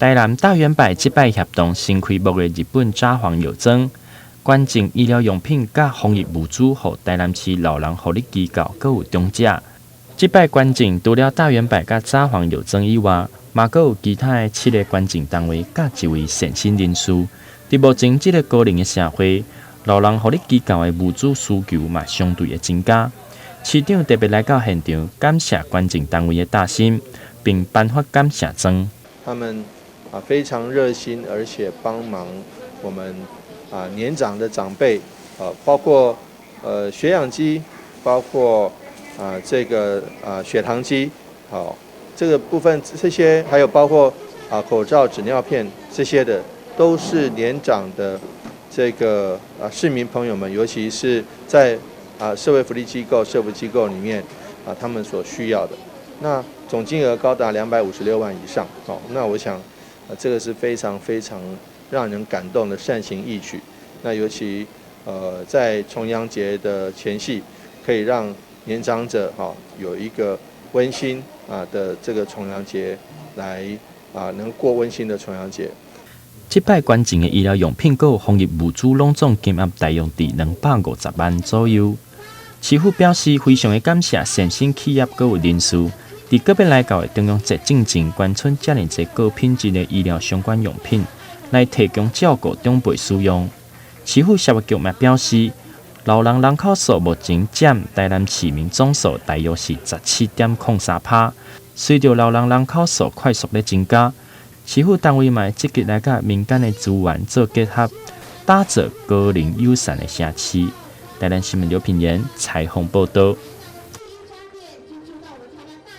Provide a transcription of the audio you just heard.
台南大遠百這擺協同新開幕的日本札幌藥妝，捐贈醫療用品佮防疫物資，予台南市老人福利機構閣有長者。這擺捐贈除了大遠百佮札幌藥妝以外，嘛閣有其他的七个捐贈單位佮一位善心人士。佇目前這个高齡的社會，老人福利機構的物資需求嘛相對會增加。市長特別來到現場，感謝捐贈單位的大心，並頒發感謝狀。他們啊非常熱心，而且幫忙我們啊年長的長輩，包括血氧機，包括啊這個啊血糖機，好，這個部分這些還有包括啊口罩、紙尿片這些的，都是年長的這個啊市民朋友們，尤其是在啊社會福利機構、社福機構裡面啊他們所需要的。那總金額高達256萬以上，好，那我想啊這個是非常非常讓人感動的善行義舉。那尤其在重陽節的前夕，可以讓年長者哈有一個溫馨啊的這個重陽節，來啊能過溫馨的重陽節。這擺捐贈的醫療用品閣有防疫物資，攏總金額大約佇250萬左右。市府表示非常的感謝善心企業閣有人士，佇閣欲來到的重陽節進前捐出遮爾濟高品質的醫療相關用品，來提供照顧長輩使用。市府社福局嘛表示，老人人口數目前佔台南市民總數大約是17.03%。隨著老人人口數快速咧增加，市府單位嘛會積極來佮民間的資源做結合，打造高齡友善的城市。台南新聞劉品言採訪報導。